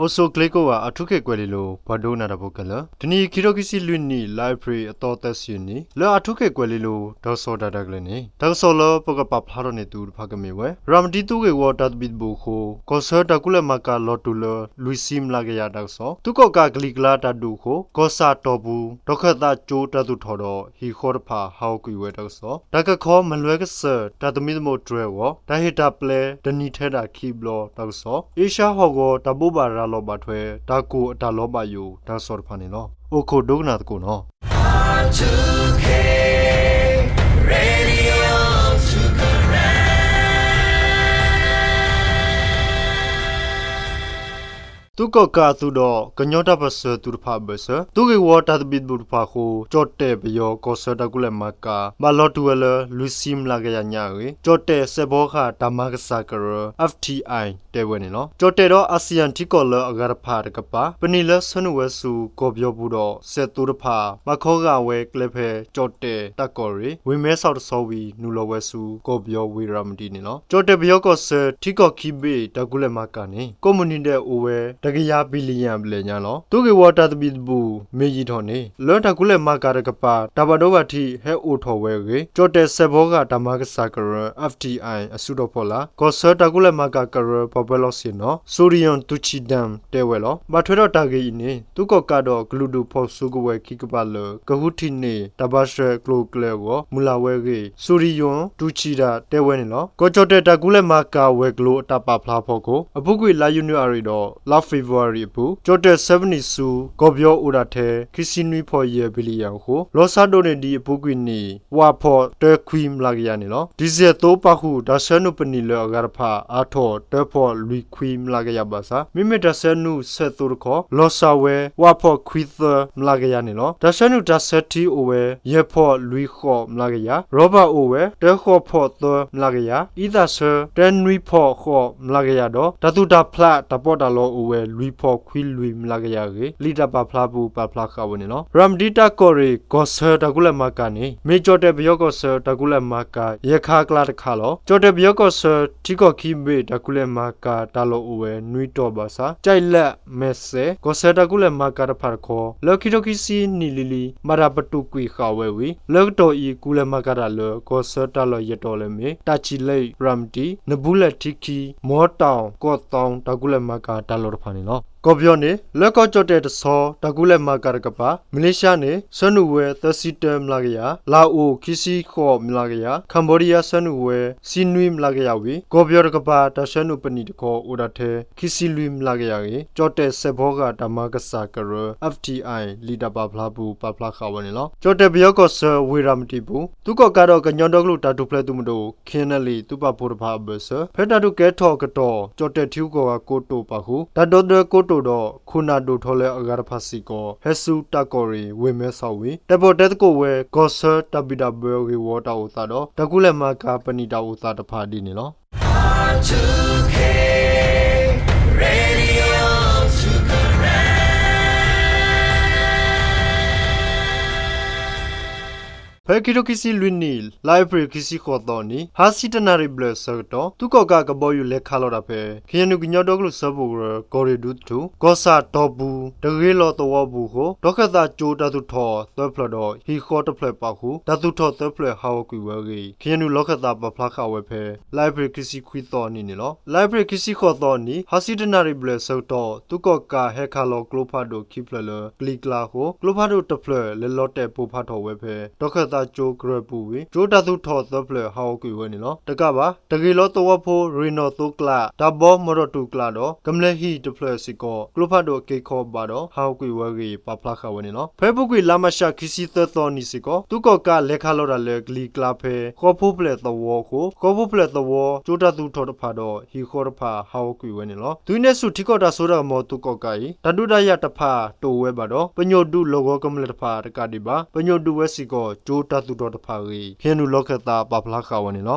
အိၣ်ဆူၣ်ချ့ကိးဂၤ အၣ်ထူခ့ၣ်ကွဲၤလ့လိၤ ပှၤဒိကနၣ်တၢ်ဖိခဲလၢာ်, တနံၤအံၤ ခံထိခံဆံလွံၢ်နံၣ် လါအ့ဖြ့ၣ်အသီသၢဆံနံၤ လၢအၣ်ထူခ့ၣ်ကွဲၤလ့လိၤ တၢ်ကစီၣ်တၢ်ရဲၣ်တၢ်ကျဲၤန့ၣ် တၢ်ကစီၣ်လၢပကပာ်ဖျါထီၣ်န့ၢ်သုတဖၣ်ကမ့ၢ်ဝဲ ရၤမတံသုးဂ့ၢ်ဝီတၢ်သဘံၣ်သဘုၣ်အဃိ ကီၢ်ဆၢတၢ်ကူၣ်လဲၤမၤကၤလီၤတူာ်လၢ လွံၢ်ဆံမျးကယၤတၢ်ကစီၣ်, သုးကီၣ်ကးကလံၤကျါတၢ်ဒုးအဃိ ကီၢ်ဆၣ်တီၢ်ပူၤ တီၤခၢၣ်သးကၠိတၢ်သူၣ်ထီၣ်ဒီး ဟံၣ်ဃီတဖၣ်ဟးဂီၤကွံာ်ဝဲတၢ်ကစီၣ်, တၢ်ကခီမလွဲကစၢၢ် တၢ်သမံသမိးတြဲၤအဂီၢ် တၢ်ဟ့ၣ်တၢ်ပျဲတနံၤထဲဒၣ်ခံဘျီတၢ်ကစီၣ်, အ့ရှါဟီၣ်ကဝီၤ တၢ်ဘိးဘၣ်ရၤလီၤဘၣ်ထွဲ တၢ်ကိၢ်အတၢ်လီၤဘၣ်ယိၣ်တၢ်ကစီၣ်တဖၣ်န့ၣ်လီၤ. အိၣ်ခိးဒိကနၣ်သကိးနီၤ. သုးကီၣ်ကးအသုးဒီး ကညီတၢ်ပၢၢ်ဆၢသုးတဖၣ်အဘၢၣ်စၢၤ သုးဂ့ၢ်ဝီတၢ်သဘံၣ်သဘုၣ်တဖၣ်အဃိ ကၠီၣ်တဲၣ်ပယီၤကီၢ်ဆၢတၢ်ကူၣ်လဲၤမၤကၤ ဘၣ်လီၤတူာ်ဝဲလၢ လွံၢ်ဆံမျးကယၤညါအဂ့ၢ် ကၠီၣ်တဲၣ်စဲးဖီကဟၣ်တၢ်မၤကစၢ်ကရၢ F T I တဲဝဲန့ၣ်လီၤ. ကၠီၣ်တဲၣ်ဒီး အၣ်စံၣ်ယၣ်ထံကီၢ်လၢအဂၤတဖၣ်တကပၤ ပနံာ်လၢဆှၢနုာ်ဝဲဆူ ကီၢ်ပယီၤပူၤဒီး စဲးသိတဖၣ် ဘၣ်ခီဂာ်ဝဲကျဲဖဲ ကၠီၣ်တဲၣ်တၢ်ကီၢ်ရ့ၣ် ဝ့ၢ်မဲဆီးတဆီဝံၤ နုာ်လီၤဝဲဆူ ကီၢ်ပယီၤဝ့ၢ်ရၤမတံန့ၣ်လီၤ. ကၠီၣ်တဲၣ်ပယီၤကီၢ်ဆၢ ထံကီၢ်ခံဘ့ၣ်တၢ်ကူၣ်လဲၤမၤကၤန့ၣ် ကိးမုၢ်နံၤဒဲးအိၣ်ဝဲ တကယၤ billion အဘျဲၣ်ညါလီၤ. သုးဂ့ၢ်ဝီတၢ်သဘံၣ်သဘုၣ် မ့ၢ်ယံာ်ထီၣ်န့ၣ် လၢတၢ်ကူၣ်လဲၤမၤကၤတကပၤ တၢ်ဘၣ်ဒိဘၣ်ထံးဟဲအိၣ်ထီၣ်ဝဲအဂ့ၢ် ကၠီၣ်တဲၣ်စဲးဖီကဟၣ်တၢ်မၤကစၢ်ကရၢ F T I အစုထီၣ်ဖီလာ် ကီၢ်ဆၢတၢ်ကူၣ်လဲၤမၤကၤကရၢ ပှၤပၢၤလီၢ်ဆ့ၣ်နီၤ Surion Tuchidan တဲဝဲလီၤ. ဘၣ်ထွဲဒီးတၢ်ဂ့ၢ်အံၤန့ၣ် သုးကီၣ်ကးဒီးကလုာ်ဒူၣ်ဖီၣ်စုကဝဲၤခံကပၤလၢ ကဃုထံၣ်န့ၢ်တၢ်ဘၣ်စၢၤကျိၤကျဲအဂီၢ် မုၢ်လၢ်ဝဲအဂ့ၢ် Surion Tuchidan တဲဝဲန့ၣ်လီၤ. ကီၢ်ကၠီၣ်တဲၣ်တၢ်ကူၣ်လဲၤမၤကၤဝဲၤကျိၤအတၢ်ပာ်ဖျါဖီခိၣ် အပူၤကွံာ်လါယနူၤအါရံၤဒီး လါဖ့ၤဘြူၤအါရံၤအပူၤ ကၠီၣ်တဲၣ်ဆှၢပနံာ်ဆူ ကီၢ်ပယီၤအိၣ်ဒၣ်ထဲ ခံဆံနွံဖီယဲၢ် billion အဃိ လီၤစၢ်ဒိၣ်န့ၢ်ဒံးအပူၤကွံာ်န့ၣ် ဝးဖီၣ်တၢခွံမျးကယၤန့ၣ်လီၤ. ဒံၣ်စဲၣ်သိပာ်ဃုာ် တၢ်ဆှၢနုာ်ပနံာ်လၢအဂၤတဖၣ် အါထီၣ်တၢဖီၣ်လွံၢ်ခွံမျးကယၤဘၣ်ဆၣ် မ့မ့ၢ်တၢ်ဆှၢနုာ်စဲးသိတခီ လီၤစၢ်ဝဲ ဝးဖီၣ်ခွံသၢမျးကယၤန့ၣ်လီၤ. တၢ်ဆှၢနုာ်တၢ်ဆၢထံအိၣ်ဝဲ ယဲၢ်ဖီၣ်လွံၢ်ဃိးမျးကယၤ, ရီဘၣ်အိၣ်ဝဲ တၢဃိးဖီၣ်သၢမျးကယၤ, အံသၣ်ဆၢ တၢနွံဖီၣ်ဃိးမျးကယၤဒီး တၢ်သူၣ်တၢ်ဖျးတၢ်ပီးတၢ်လီအိၣ်ဝဲ လွံၢ်ဖီၣ်ခွံလွံၢ်မျးကယၤအဂ့ၢ် လံာ်တၢ်ပာ်ဖျါပူၤပာ်ဖျါဃာ်ဝဲန့ၣ်လီၤ. ရၤမတံတၢ်ကီၢ်ရ့ၣ် ကီၢ်ဆၢတၢ်ကူၣ်လဲၤမၤကၤန့ၣ် မ့ၢ်ကၠီၣ်တဲၣ်ပယီၤကီၢ်ဆၢတၢ်ကူၣ်လဲၤမၤကၤ ယဲၢ်ခါအကျါတခါလီၤ. ကၠီၣ်တဲၣ်ပယီၤကီၢ်ဆၢ ထံကီၢ်ခံဘ့ၣ်တၢ်ကူၣ်လဲၤမၤကၤတၢ်လီၢ်အိၣ်ဝဲ နွံတီၤဘၣ်ဆၣ် ကၠဲးလး မဲၢ်စဲး ကီၢ်ဆၢတၢ်ကူၣ်လဲၤမၤကၤတဖၣ်တခီ လၢခံထိခံဆံနံၣ်လံၤလံၤ ဘၣ်တၢ်ပတုာ်ကွံာ်ဃာ်ဝဲဝံၤ လၢကတီၢ်အံၤ ကူၣ်လဲၤမၤကၤတၢ်လၢ ကီၢ်ဆၢတၢ်လီၢ်ယဲၢ်တီၤလၢမ့ၢ် တၢ်ခၠံၣ်လ့ၣ် ရၤမတံ, နဘူးလဲၣ်ထံခံ, မီတီၣ်, ကီၢ်သီ တၢ်ကူၣ်လဲၤမၤကၤတၢ်လီၢ်တဖၣ်န့ၣ်လီၤ. ကီၢ်ပယီၤန့ၣ် လၢကီၢ်ကၠီၣ်တဲၣ်တဆီ တၢ်ကူၣ်လဲၤမၤကၤတကပၤ မလ့ၡါန့ၣ် ဆှၢနုာ်ဝဲသၢဆံတၢမျးကယၤ, လၢအိၣ်ခံဆံဃိးမျးကယၤ, ကမ်ၣ်ဘီးဒံယါဆှၢနုာ်ဝဲ ဆံနွံမျးကယၤဝံၤ ကီၢ်ပယီၤတကပၤ တၢ်ဆှၢနုာ်ပနံာ်တခီ အိၣ်ဒၣ်ထဲ ခံဆံလွံၢ်မျးကယၤအဂ့ၢ် ကၠီၣ်တဲၣ်စဲးဖီကဟၣ်တၢ်မၤကစၢ်ကရၢ F T I လံာ်တၢ်ပာ်ဖျါပူၤပာ်ဖျါဃာ်ဝဲန့ၣ်လီၤ. ကၠီၣ်တဲၣ်ပယီၤကီၢ်ဆၢ ဝ့ၢ်ရၤမတံပူၤ သုးကီၣ်ကးဒီးကညီဒီကလုာ်တၢ်ထူၣ်ဖျဲးသုးမုၢ်ဒိၣ် K N L A သုးပာ်ဖှိၣ်တဖၣ်အဘၢၣ်စၢၤ ဖဲတၢ်ဒုးကဲထီၣ်အကတီၢ် ကၠီၣ်တဲၣ်ထံဂုၤကီၢ်ဂၤကိတိာ်ပာ်ဃုာ် တၢ်ဒီသဒၢကိတိာ်ဒီး ခိၣ်နၢ်ဒိၣ်ထီၣ်လၢအဂၤတဖၣ်စ့ၢ်ကီး ဟဲဆူတၢ်ကီၢ်ရ့ၣ် ဝ့ၢ်မဲဆီးဝံၤ တဲပီၣ်တဲသကိးဝဲ ကီၢ်ဆၢတၢ်ဘံၣ်တၢ်ဘၢဂ့ၢ်ဝီတၢ်အိၣ်သးဒီး တၢ်ကူၣ်လဲၤမၤကၤပနံာ်တၢ်အိၣ်သးတဖၣ်ဒ်န့ၣ်လီၤ. ဖဲခံထိခံဆံလွံၢ်နံၣ် လါအ့ဖြ့ၣ်ခံဆံဃိးသီအနံၤ ဟါဆံတၢနၣ်ရံၣ်ဘျဲၣ်အဆၢကတီၢ် သုးကီၣ်ကးကဘီယူၤလဲၤခးလီၤတၢ်ဖဲ ခ့ၣ်အဲၣ်ယူၣ်ကညီဒီကလုာ်စၢဖှိၣ်ကရၢ ကီၢ်ရ့ၣ်ဒူသထူ ကီၢ်ဆၣ်တီၢ်ပူၤ တဂ့ၤလီၤသဝီပူၤအဃိ တီၤခၢၣ်သးကၠိတၢ်သူၣ်ထီၣ်သၢဖျၢၣ်ဒီး ဟံၣ်ဃီတဖျၢၣ်ပာ်ဃုာ် တၢ်သူၣ်ထီၣ်သၢဖျၢၣ်ဟးဂီၤကွံာ်ဝဲအဂ့ၢ် ခ့ၣ်အဲၣ်ယူၣ်လီၤခၢၣ်သးပာ်ဖျါဃာ်ဝဲဖဲ လါအ့ဖြ့ၣ်ခံဆံခွံသီအနံၤန့ၣ်လီၤ. လါအ့ဖြ့ၣ်ခံဆံဃိးသီအနံၤ ဟါဆံတၢနၣ်ရံၣ်ဘျဲၣ်အဆၢကတီၢ် သုးကီၣ်ကးဟဲခးလီၤကျိဖးဒိၣ်ခံဖျၢၣ်လၢကလံၤကျါအဃိ ကျိဖးဒိၣ်တဖျၢၣ်လဲၤလီၤတဲာ်ပိၢ်ဖးထီၣ်ဝဲဖဲ တီၤခၢၣ်သးကၠိကရၢၢ်ပူၤဝံၤ ကၠိတၢ်သူၣ်ထီၣ်သၢဖျၢၣ်ဟးဂီၤကွံာ်ဝဲန့ၣ်လီၤ. တကးဘၣ် တဂ့ၤလီၤသဝီဖိ ရ့ၣ်နီၣ်သိကျး တၢ်ဘီမီၣ်တီၣ်တူၢ်ကျးဒီး ကမျၢၢ်ဟံၣ်တဖျၢၣ်စ့ၢ်ကီး ကျိဖးဒိၣ်က့ၤခီဘၣ်ဒီး ဟးဂီၤကွံာ်ဝဲအဂ့ၢ် ပာ်ဖျါဃာ်ဝဲန့ၣ်လီၤ. ဖဲအပူၤကွံာ်လါမးရှးခံဆံသၢသီအနံၤစ့ၢ်ကီး သုးကီၣ်ကးလဲၤခးလီၤတၢ်လၢကလံၤကျါဖဲ ဃီဖိဖျဲးသဝီအဃိ ဃီဖိဖျဲးသဝီ ကၠိတၢ်သူၣ်ထီၣ်တဖၣ်ဒီး ဟံၣ်ဃီတဖၣ်ဟးဂီၤကွံာ်ဝဲန့ၣ်လီၤ. သုးအံၤန့ၣ်ဆူၣ်ထံကီၢ်တၢ်စိတၢ်ကမီၤသုးကီၣ်ကးအံၤ တၢ်ဒုးတၢ်ယၤတဖၣ်တအိၣ်ဝဲဘၣ်ဒီး ပညိၣ်ဒုးလီၢ်ကဝီၤကမျၢၢ်တဖၣ်တကးဒံးဘၣ် ပညိၣ်ဒုးဝဲစ့ၢ်ကီး ကၠိတၢ်သူၣ်ထီၣ်တဖၣ်အဂ့ၢ် ခ့ၣ်အဲၣ်ယူၣ်လီၤခၢၣ်သးပာ်ဖျါဃာ်ဝဲန့ၣ်လီၤ.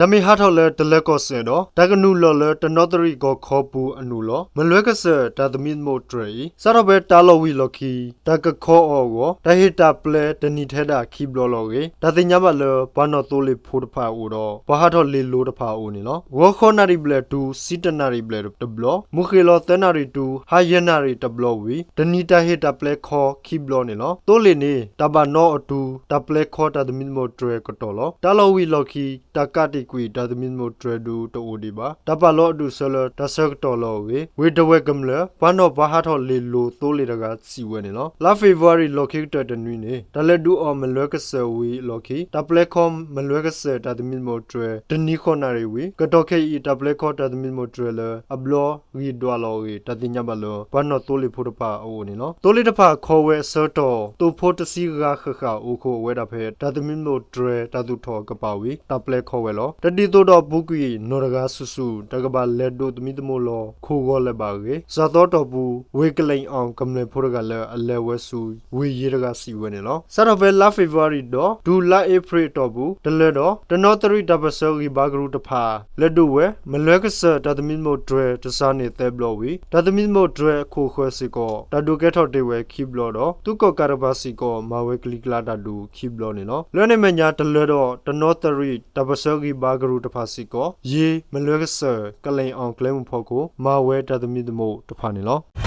တၢ်မ့ၢ်ဟးထီၣ်လၢတလၢကီၢ်စဲၣ်ဒီး တၢ်ကနုာ်လီၤလၢတနီသရံၣ်ကီၢ်ခီပူၤအနုာ်လီၤ. မလွဲကစၢၢ်တၢ်သမံသမိးတြဲၤအံၤ စးထီၣ်ဖဲတၢ်လီၢ်ဝံၤလီၢ်ခံ တၢ်ကခီအီၤအဂီၢ် တၢ်ဟ့ၣ်တၢ်ပျဲတနံၤထဲဒၣ်ခံဘျီလီၤအဂ့ၢ် တၢ်သ့ၣ်ညါဘၣ်လၢ ပှၤနီၣ်သိလ့ၣ်ဖိတဖၣ်အအိၣ်ဒီး ပှၤဟးထီၣ်လ့ၣ်လိၤတဖၣ်အအိၣ်န့ၣ်လီၤ. ဂီၤခီနၣ်ရံၣ်ဘျဲၣ်တုၤ ဆံတၢနၣ်ရံၣ်ဘျဲၣ်တဘျီ, မုၢ်ဃ့ၢ်လီၤသၢနၣ်ရံၣ်တုၤ ဟါယဲၢ်နၣ်ရံၣ်တဘျီဝံၤ တနံၤတၢ်ဟ့ၣ်တၢ်ပျဲခီခံဘျီန့ၣ်လီၤ. သိလ့ၣ်န့ၣ် တၢ်ဘၣ်နီအီၤတုၤ တၢ်ပျဲခီတၢ်သမံသမိးတြဲၤကတီၢ်လီၤ. တၢ်လီၢ်ဝံၤလီၢ်ခံ တၢ်ကးတံာ်ကွံာ်တၢ်သမံသမိးတြဲၤဒုးတအိၣ်ဒံးဘၣ်. တၢ်ပာ်လီၤအဒုးဆၢလၢတၢ်ဆၢကတီၢ်လီၤအဂ့ၢ် ဝ့ၢ်ဒဝဲၢ်ကမျၢၢ် ပှၤနီၣ်ပှၤဟးထီၣ်လ့ၣ်လိၤသိလ့ၣ်တဂၤစံးဝဲန့ၣ်လီၤ. လါဖ့ၤဘြူၤအါရံၤလီၢ်ခံကတၢၢ်တနွံန့ၣ် တၢ်လဲၤဒုးအီၤမလွဲကစၢၢ်ဝံၤအလီၢ်ခံ တၢ်ပျဲခီမလွဲကစၢၢ်တၢ်သမံသမိးတြဲၤ တနံၤဃိးနၣ်ရံၣ်ဝံၤ ကတီၢ်ခဲအံၤ တၢ်ပျဲခီတၢ်သမံသမိးတြဲၤလၢအဘျီ ဂံၢ်ဒွးလီၤအဂ့ၢ် တၢ်သ့ၣ်ညါဘၣ်လၢ ပှၤနီၣ်သိလ့ၣ်ဖိတဖၣ်အအိၣ်န့ၣ်လီၤ. သိလ့ၣ်တဖၣ်ခီဝဲအဆၢကတီၢ် သိဖိတဆံဂၤဃၣ်ဃၣ်အိၣ်ခိးအဝဲဒၣ်ဖဲ တၢ်သမံသမိးတြဲၤတၢ်သူၣ်ထီၣ်အကပၤဝံၤ တၢ်ပျဲခီဝဲလီၤ. တဒ်သိးဒီးပူၤကွံာ်နီၢ်တဂၤဆူၣ်ဆူၣ် တၢ်ကဘၣ်လဲၤဒိးသမံသမိးလီၤခိၣ်ဂီၤလၢၤဘၣ်အဂ့ၢ် စှၤသီတီၢ်ပူၤ ဝ့ၢ်ကလ့ၣ်အီၣ်ကမျၢၢ်ဖိတဂၤလၢအလဲၤဝဲဆူ ဝ့ၢ်ယ့တဂၤစံးဝဲန့ၣ်လီၤ. စးထီၣ်ဖဲလါဖ့ၤဘြူၤအါရံၤဒီး တုၤလါအ့ဖြ့ၣ်အတီၢ်ပူၤ တလၢဒီး တနီသရံၣ်တၢ်ပၢၢ်ဆၢဂံၢ်ဘါကရူၢ်တဖၣ် လဲၤဒိးဝဲ မလွဲကစၢၢ်တၢ်သမံသမိးတြဲၤတစှၤန့ၢ်သၢဘျီဝံၤ တၢ်သမံသမိးတြဲၤအခိၣ်ဃၢၤစ့ၢ်ကီး တၢ်ဒုးကဲထီၣ်တ့ၢ်ဝဲခံဘျီဒီး သုးကီၣ်ကးတကပၤစ့ၢ်ကီး မၤဝဲကလံၤကျါတၢ်ဒုးခံဘျီန့ၣ်လီၤ. လၢန့ၣ်အမဲာ်ညါ တလၢဒီး တနီသရံၣ်တၢ်ပၢၢ်ဆၢဂံၢ်ဘါကရူၢ်တဖၣ်စ့ၢ်ကီး ယ့ မလွဲကစၢၢ် ကလ့ၣ်အီၣ်ကျဲမုၢ်ဖီခိၣ် မၤဝဲတၢ်သမံသမိးတဖၣ်န့ၣ်လီၤ.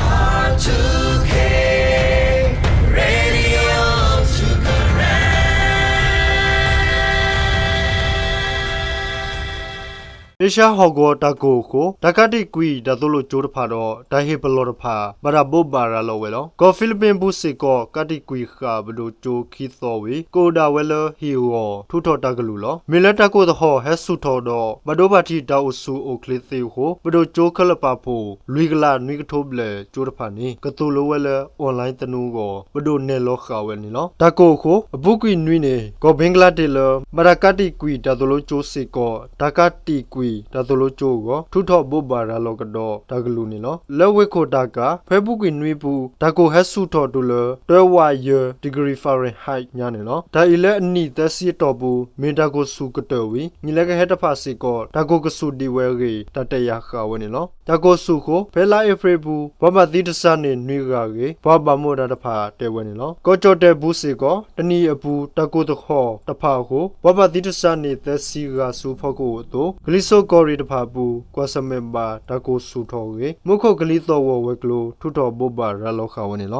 အ့ရှါဟီၣ်ကဝီၤတၢ်ကိၢ်အဃိ တၢ်ကးတံာ်ကွံာ်တၢ်သိၣ်လိကၠိတဖၣ်ဒီး တၢ်ဟ့ၣ်ပလီၢ်တဖၣ် ဘၣ်တၢ်ဘိးဘၣ်ရၤလီၤဝဲလီၤ. ကီၢ်ဖံလံးပံးပူၤစ့ၢ်ကီး ကးတံာ်ကွံာ်ဃာ်ပဒိၣ်ကၠိခံသီဝံၤ ကအိၣ်ဒၣ်ဝဲလၢဟံၣ်အဂီၢ် ထုးထီၣ်တၢ်ကလုၢ်လီၤ. မ့ၢ်လၢတၢ်ကိၢ်သဟီၣ်ဟဲဆူၣ်ထီၣ်ဒီး ဘၣ်ဒိဘၣ်ထံးတၢ်အိၣ်ဆူၣ်အိၣ်ချ့သ့အဃိ ပဒိၣ်ကၠိခဲလၢာ်ပာ်ဖှိၣ် လွံၢ်ကလးနွံကထိဘျဲၣ်ကၠိတဖၣ်န့ၣ် ကသိၣ်လိဝဲလၢ online သနူအဂီၢ် ပဒိၣ်နဲၣ်လီၤဃာ်ဝဲန့ၣ်လီၤ. တၢ်ကိၢ်အဃိ အပူၤကွံာ်နွံန့ၣ် ကီၢ်ဘ့ကလါဒ့းလၢ ဘၣ်တၢ်ကးတံာ်ကွံာ်တၢ်သိၣ်လိကၠိစ့ၢ်ကီး တၢ်ကးတံာ်ကွံာ်တၢ်သိၣ်လိကၠိအဂီၢ် ထုးထီၣ်ဘိးဘၣ်ရၤလီၤကဒီးတၢ်ကလုၢ်န့ၣ်လီၤ. လၢဝ့ၢ်ခိၣ်တၢ်ကး ဖဲပူၤကွံာ်နွံပူၤ တၢ်ကိၢ်ဟဲဆူၣ်ထီၣ်တုၤလၢ တၢဝးယဲၢ် degree Fahrenheit ညါန့ၣ်လီၤ. တၢ်အံၤလၢအနံၣ်သၢဆံအတီၢ်ပူၤ မ့ၢ်တၢ်ကိၢ်ဆူၣ်ကတၢၢ်ဝံၤ မ့ၢ်လၢကဟဲတဖၣ်စ့ၢ်ကီး တၢ်ကိၢ်ကဆူၣ်ဒံးဝဲအဂ့ၢ် တၢ်တဲယၤဃာ်ဝဲန့ၣ်လီၤ. တၢ်ကိၢ်ဆူၣ်အဃိ ဖဲလါအ့ဖြ့ၣ်အပူၤ ပှၤဘၣ်သံတစှၤန့ၢ်နွံဂၤအဂ့ၢ် ပှၤဘၣ်မူဘၣ်ဒါတဖၣ်တဲဝဲန့ၣ်လီၤ. ကီၢ်ကၠီၣ်တဲၣ်ပူၤစ့ၢ်ကီး တနံၤအပူၤ တၢ်ကိၢ်သဟီၣ်တဖၣ်အဃိ ပှၤဘၣ်သံတစှၤန့ၢ်သၢဆံဂၤဆူဖီခိၣ်အသိး ကလံၤစိးကီၢ်ရ့ၣ်တဖၣ်အပူၤ ကွၢ်ဆၢၣ်မဲာ်ဘၣ်တၢ်ကိၢ်ဆူၣ်ထီၣ်အဂ့ၢ် မူခိၣ်ကလံၤသီၣ်ဂီၤဝဲၤကျိၤ ထုးထီၣ်ဘိးဘၣ်ရၤလီၤဃာ်ဝဲန့ၣ်လီ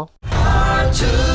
ၤ.